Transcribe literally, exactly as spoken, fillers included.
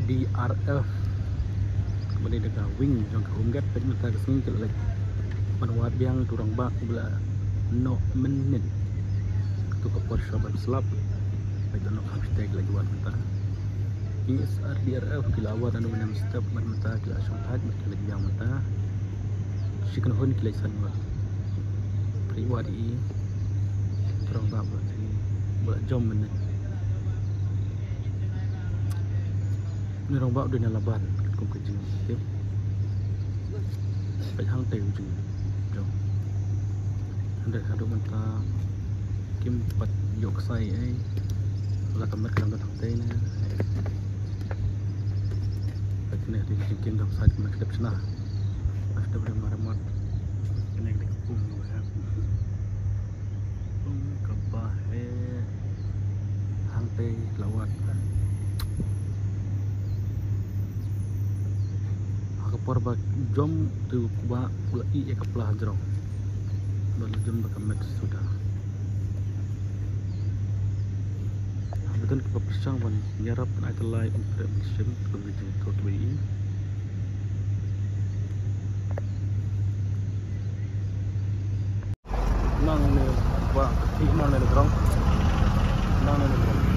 D R F. Kumne da ka wing jong ka Home Guard, peit mynta ka sngi ki la leit ban wad biang u rangbah uba la noh mynnin. Katto ka por shuwa ban slap, peit da noh kham shatei ki la wad mynta. Ki S R D R F ki la wad naduh mynne mynstep, mynta ki la shong thait, ki la leit biang mynta. Shi kynhun ki la san wad. Peit wad i u rangbah ba la jom mynnin. Une u rangbah u dei na Laban, katkum ka jingtip. Peit hangtei u jingjom. Hynrei haduh mynta kim pat ïoh ksai ei. La ka met ka dang don hangtei ne. Peit kane dei ka jingkieng dang sait ka met ka dep shna. Ashte bre maramat. Kane ka dei ka pung ka ba heh. Pung ka ba heh. Hangtei la wad. Ha ka por ba jom te u kba u la ïeh ïa ka pla hajrong. Ba la jom da ka met suda. Haba don kiba pyrshang ban ïarap, ai tyllai, ym treh ban shim, kum ka jingthoh kiba ïohi. Nang ne ba, nang ne jrong. Nang ne jrong.